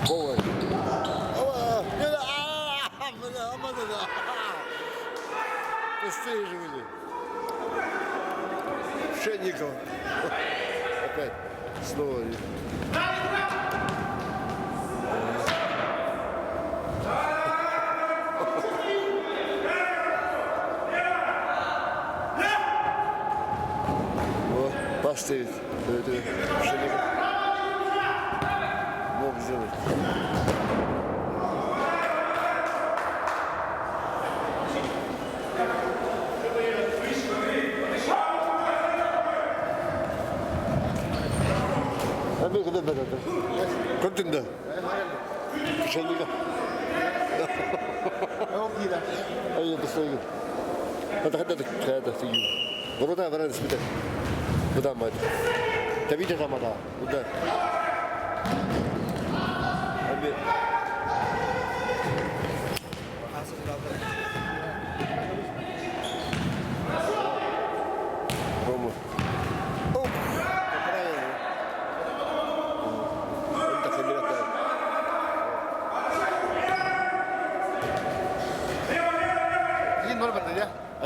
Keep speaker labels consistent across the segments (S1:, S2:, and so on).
S1: Повар. Пустые же были. Пшенников. Опять снова. О, поставить. Пшенников. Мог сделать. Көрдүҥ да? Пшенников. Рома.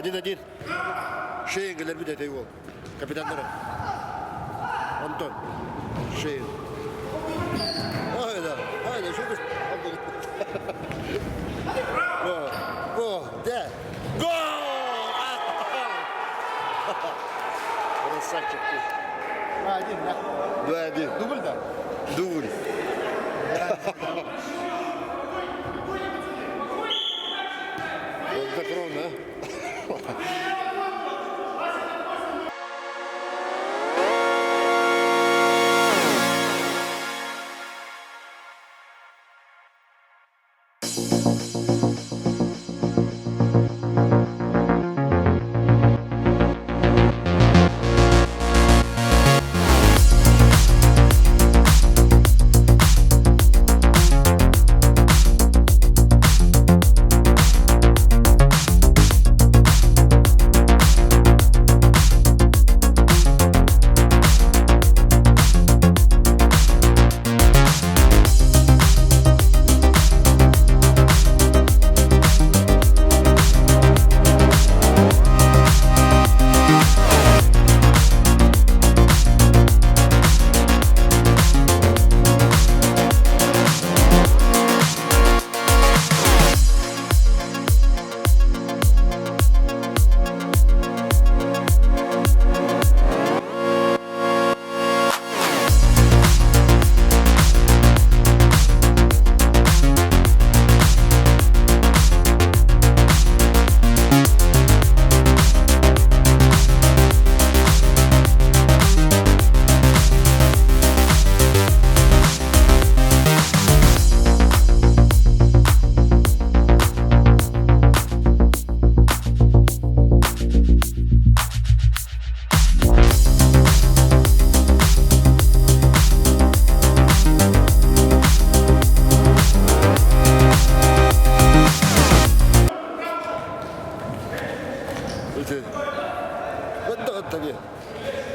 S1: Один-один. Шеин кэлэрбит этэй уол. Капитаннара. Антон. Шеин. Айда, айда, что ты? О, о, да. Гол! Красавчик ты.
S2: 2-1, да?
S1: 2-1.
S2: Дубль, да?
S1: Дубль. Вот так ровно, а?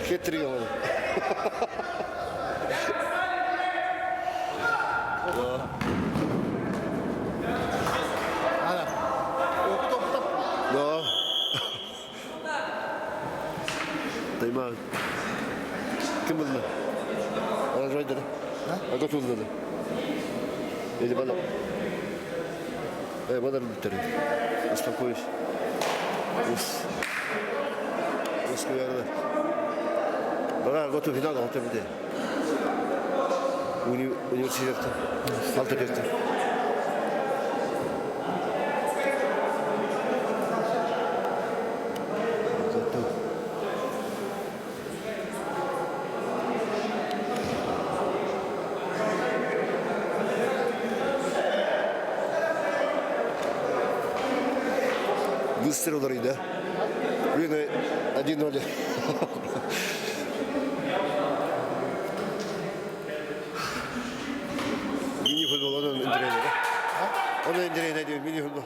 S1: Хитрый он. Да. Тайма. Ким булла? Ана Ага туллады. Или бана. Э, бана бүттер. Успокойся. Ус. Ускуярды. Бана готов финал готов бите. Университетте. Алтыкетте. Быстро ударить, да? Блин, 1-0. Мини-футбол, он интрига, да? Он интрига, мини-футбол.